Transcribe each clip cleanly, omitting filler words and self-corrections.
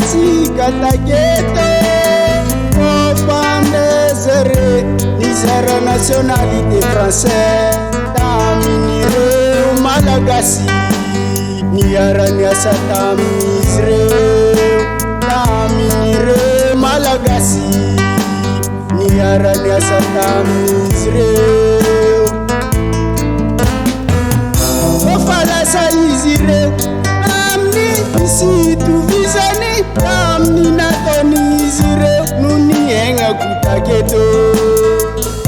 atsika taketo. Kofandezere nizara nationalité français tamin'ireo Malagasy niara-niasa tamin'izy ireo, tamin'ireo Malagasy niara-niasa tamin'izy ireo. Fa lasa izy ireo amin'ny misy itovizany tamin'ny nataon'izy ireo no niaignako taketo.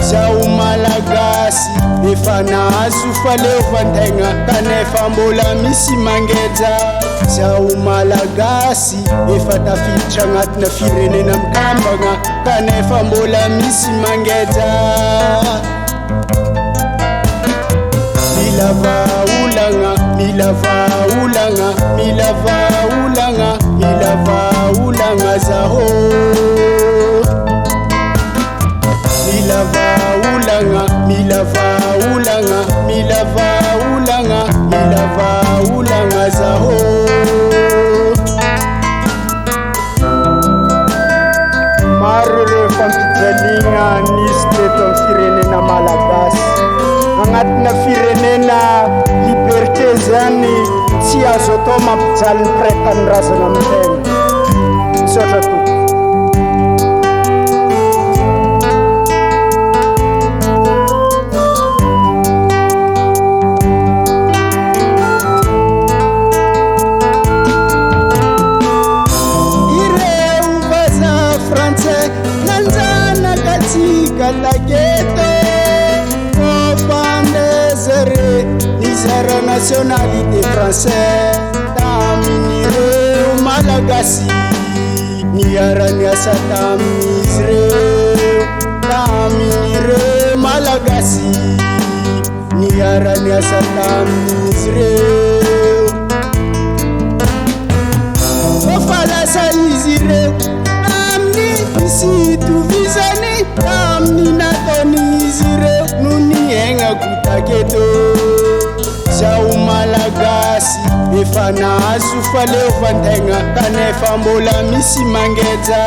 Zaho Malagasy efa nahazo fahaleovan-tegna kanefa mbola misy mangeja. Zaho Malagasy efa tafiditra agnatina firenena mikambagna kanefa mbola misy mangeja. Mila vahaolagna, mila vahaolagna, mila vahaolagna, mila vahaolagna zaho. Mila vahaolagna, mila vahaolagna, mila vahaolagna, mila vahaolagna zaho. Maro ireo fampijaliana nisy teto amin'ny firenena malagasy. Agnatina firenena liberté zany tsy azo atao mampijaly ny mpiray tanindrazana amin'ny tegna. Misaotra tompoko. Ireo vazaha frantsay nanjanaka antsika taketo. Kofandezere nizara nationalité français tamin'ireo Malagasy niara-niasa tamin'izy ireo, tamin'ireo Malagasy niara-niasa tamin'izy ireo. Fa lasa izy ireo amin'ny misy itovizany tamin'ny nataon'izy ireo no niaignako taketo. Zaho Malagasy efa nahazo fahaleovan-tegna kanefa mbola misy mangeja.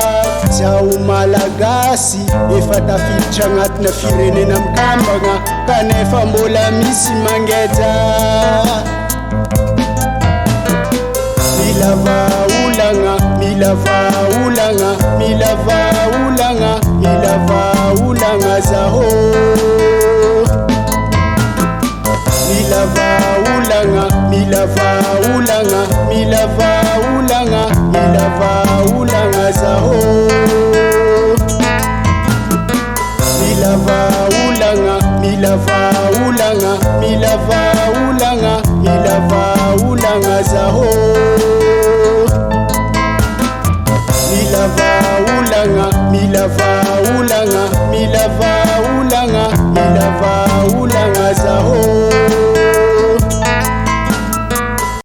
Zaho Malagasy efa tafiditra agnatina firenena mikambagna kanefa mbola misy mangeja. Mila vahaolagna, mila vahaolagna, mila vahaolagna, mila vahaolagna zaho. Mila vahaolagna, mila vahaolagna, mila vahaolagna, mila vahaolagna zaho. Mila vahaolagna, mila vahaolagna, mila vahaolagna, mila vahaolagna zaho. Mila vahaolagna, mila vahaolagna, mila vahaolagna, mila vahaolagna zaho.